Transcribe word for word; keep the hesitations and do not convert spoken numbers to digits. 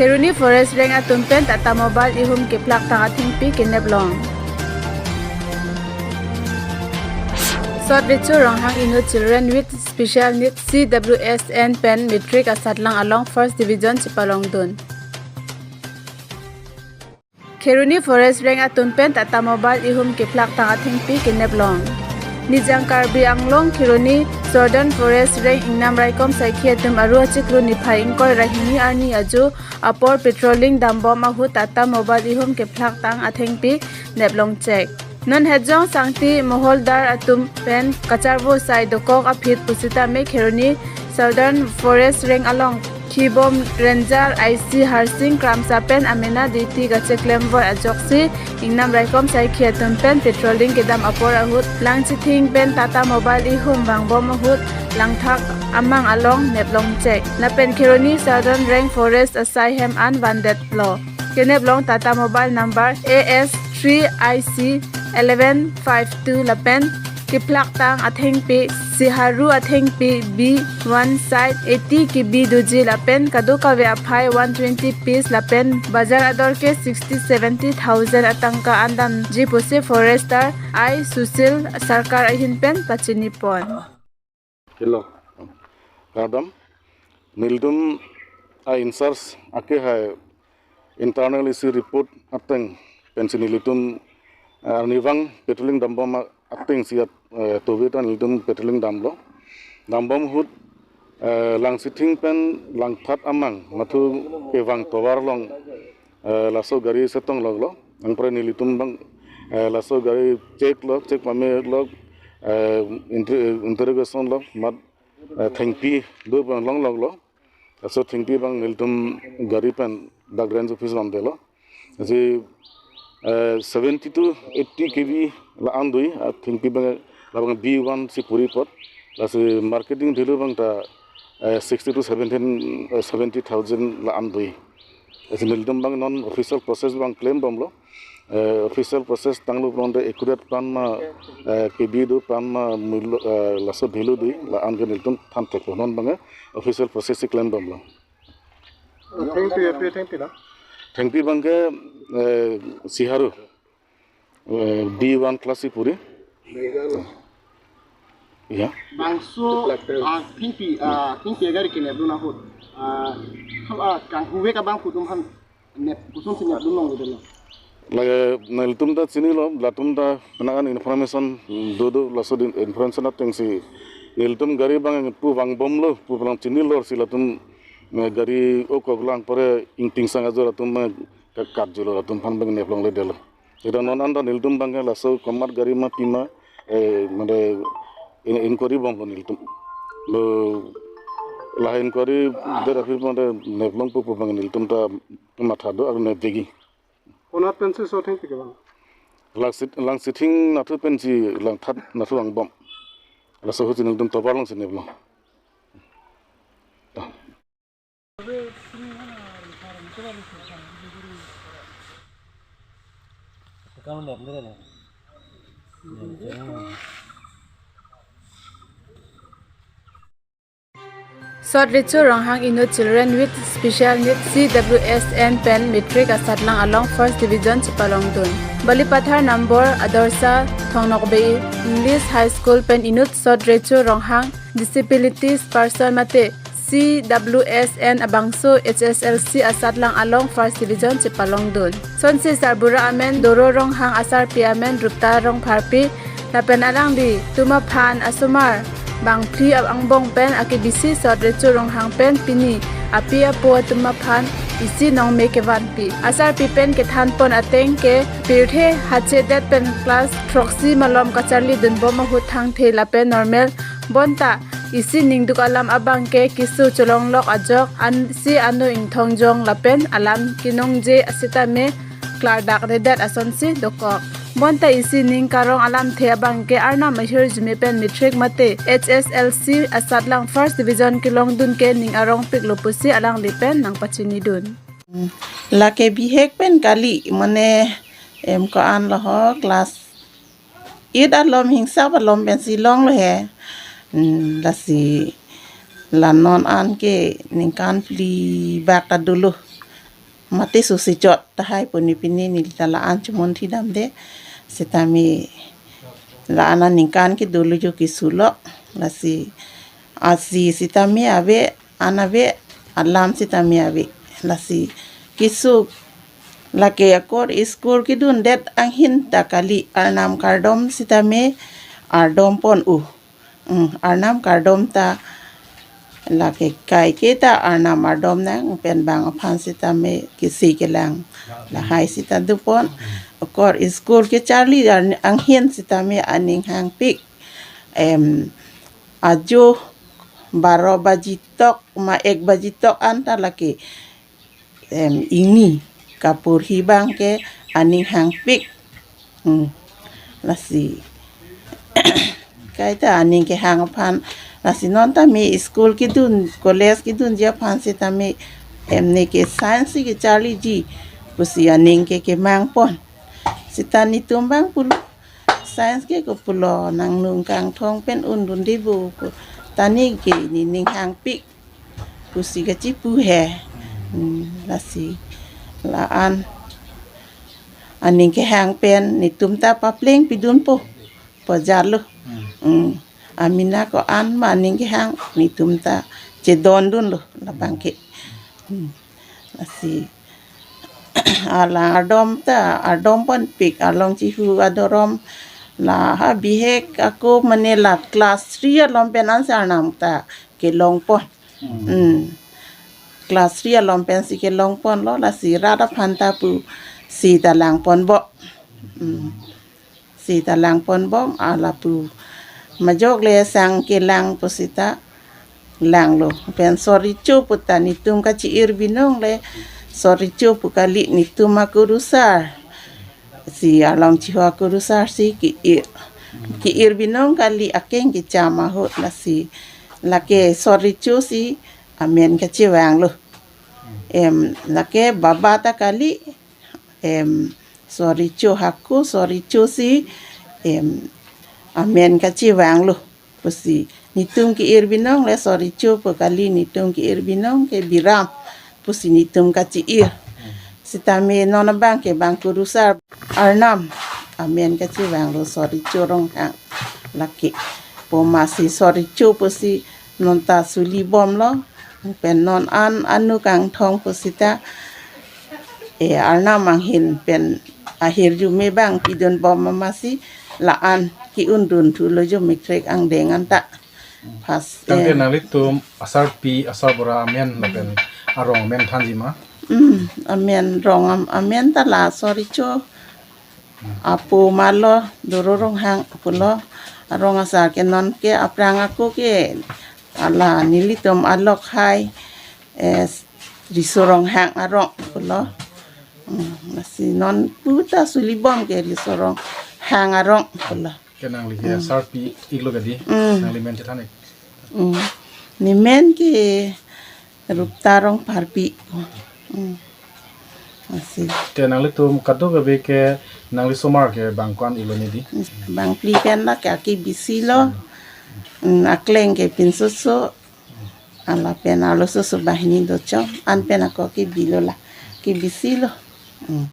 Kheroni Forest Range atum pen Tata Mobile ihum kephlak tang athengpi kenep long. Sot Recho Ronghang inut children with special needs, C W S N pen matric asatlang along first division chepalongdun. Kheroni Forest Range atum pen Tata Mobile ihum kephlak tang athengpi kenep long. Nijang Karbi Anglong Kheroni Southern Forest Range ingnam raikom saikhi atum Aru achiklo niphai ingkoi ra hini arni ajo apor patrolling dambom ahut Tata Mobile ihum kephlak tang athengpi neplong chek. Non Hejong Sangti Moholdar atum pen kacharvo sai dokok aphi pusitame Kheroni Southern Forest Range along Khibom Ranger I C Harsing Kramsa pen amena duty kacheklem voi ajoksi ingnam raikom saikhi atum pen patrolling kedam apor ahut Langchithing pen Tata Mobile ihum vangbom ahut Langthak amang along neplong chek. Lapen Kheroni Southern Range Forest asai hem an vandetlo. Kenep long Tata Mobile number A S three I C eleven five two lapen kephlak tang athengpi, Siharu athengpi B one side eighty K B doji lapen kadokave aphai one twenty piece lapen bazar ador ke sixty seventy thousand atangka an damji pusi Forester I Sushil Sarkar ahin pen pachini pon. Hello. Kadam. Nelitum a in-charge ake hai internal issue report ateng pensi nelitum, eh, arnivang patrolling dambom a-, atengsi at, eh, tove ta nelitum patrolling damlo. Dambom ahut, eh, Langchithing pen Langthak amang mathu kevang tovar along, eh, laso gari setong lok lo. Anpore nelitum abang, eh, laso gari check lo, check pame lo, eh, inter-, interrogation lo, mat, eh, thengpi do abang longlok lo. Laso thengpi abang nelitum gari pen dak range office vandetlo. Lasi, eh, seventy to eighty K B la-an do, ah, thengpi abang, labang B one si puri apot. Lasi marketing value abang ta, eh, sixty to seventeen, eh, seventy thousand la-an do. Lasi nelitum abang non official process abang klembomlo. Eh, official process tanglo pulote accurate plan ma, eh, K B do plan ma mulo, eh, laso value do la-an ke nelitum thantheklo, non abang, eh, official process si klembomlo. Thengpi, thengpi, thengpi na? Thengpi abang ke, eh, Siharu. Eh, B one class si puri. Ya. Bangso, ah, thengpi, ah, thengpi agari keneplun ahut. Ah, ham, ah, kanghuve abang pu atum aphan nep, kosonsi neplun longledet lo? Lake nelitum ta chinilo, latum ta penang an information do do, laso din information atengsi nelitum gari abang pu vangbomlo pu abang chinilo si latum, eh, gari okok lang pore ingting sang ajo latum, eh, ka-, kat julo, latum aphan abang neplongledetlo. Ita non an ta nelitum abang ke laso komat gari ma pima, eh, mane in-, inquiry bomlo nelitum. Lo la inquiry der aphi mane neplong pu pu abang nelitum ta matha do ar nepdegi. Konat pensi so thengpi kevang? Langchit-, Langchithing nathu pensi Langthak nathu vangbom. Laso ahut si nelitum tovar alongsi neplong. Sot Recho Ronghang inut children with special needs, C W S N pen matric asatlang along first division chepalongdun. Balipathar number Adarsha Thongnokbe English High School pen inut Sot Recho Ronghang disabilities person mate C W S N abangso H S L C asatlang along first division chepalongdun. Sonsi sarbura amen Doro Ronghang, asarpi amen Rupta Rongpharpi, lapen alangli atum aphan asomar bangphli angbong pen akebisi Sot Recho Ronghang pen pini api apo atum aphan isi nongme kevanpi. Asarpi pen kethanpon ateng ke pirthe hachedet pen class throksi malom kacharlidunbom ahut thangthe lapen normal bonta isi ningduk alam abang ke keso cholonglok ajok an si ano ingthongjong lapen alam kenongje asitame klardakredet asonsi dokok. Bonta isi ning karong alamthe abang ke arnam ahirjume pen matric mate H S L C asatlang first division kelongdun ke ning arongpiklo pusi alangli pen nangpachinidun. Lake bihek pen kali, mane em ko-an lo ho, class eight alom hingsa alom pensi longlo he. Hmm, lasi la non an ke ningkan phli bak ta dolo. mate susi chot tahai puni pini neli ta la-an chemun thidamde. Sitame la-an aningkan kedolo jo kesulo. Lasi asi sitame ave, an ave, alam sitame ave. Lasi keso lake akor school kedundet anghin ta kali, Arnam kardom sitame ardom pon u. Hmm, Arnam kardom ta lake kaike ta Arnam ardom nang pen bang aphan sitame kesi kelang lahai sita dopon. Akor school kecharli ar-, anghin sitame aning hangpik. Em, ajo baro baji tok ma ek baji tok anta lake, em, ingni kaporhi abang ke aning hangpik. Hmm. Lasi kaita aning kehang aphan. Lasi non tame school kedun, college kedunji aphan sitame, em, ne ke science kecharliji pusi aning ke kemang pon. Sita netum abang pulo, science ke ko pulo, nangnung kangthong pen undunde bo ko. Ta ne ke nening hangpik pusi kachipu he. Hmm, lasi la-an aning kehang pen netum ta papleng pidunpo, pajalo. Hmm. Hmm. Amena ko-an ma aning kehang netum ta chedondunlo labang ke. Hmm. Lasi ala ardom ta, ardom ponpik, along chihu adorom la ha bihek ako mane la class three along pen ansi Arnam ta kelong pon. Hmm. Hmm. Class three along pensi kelong ponlo, lasi rat aphan ta pusi ta lang ponbom. Hmm. Si ta lang ponbom, ala pu majok le sang kelang pu sita langlo. Pen sorricho pu ta netum kachi-ir binong le sorricho pu kali, netum akurusar. Si along chihu akurusar si ke-ir. Ke-ir binong kali, akeng kecham ahut, lasi lake sorricho si amen kachevanglo. Em, lake baba ta kali, em, sorricho hako, sorricho si, em, amen kachevanglo pusi. Netum ke-ir binong le sorricho pu kali, netum ke-ir binong ke Biram pusi netum kachi-ir. Sitame non abang ke bang kurusar Arnam amen kachevanglo, sorricho Ronghang lake. Pu masi sorricho pusi non ta suli bomlo. Pen non an anu kangthong pu sita, e, Arnam anghin pen ahirjume bang pidunbom amasi la-an ke-undun thulo jo mekrek angdeng anta. Pas, tangte, eh, nanglitum asarpi, asarbura amen lapen arong amen thanji ma? Hmm, amen, rong am-, amen ta la sorricho apo malo, Doro Ronghang pulo. Arong asar ke non ke aphrang ako ke ala nelitum alok hai, eh, Riso Ronghang arong pulo. Hmm, lasi non pu ta suli bom ke Riso Ronghang arong pulo. Ke nangli, hmm, asarpi iklo kadi, hmm, nangli men chethan ik. Hmm. Ne men ke Rupta Rongpharpi. Hmm. Asi. Te nanglitum kadokave ke nangli somar ke bang ko-an iklo ne di? Bang phli pen la ke aki bisilo. Hmm, akleng ke pinsoso. Ala pen arlososo banghini dochom. An pen ako ke bilo la. Ke bisilo. Hmm.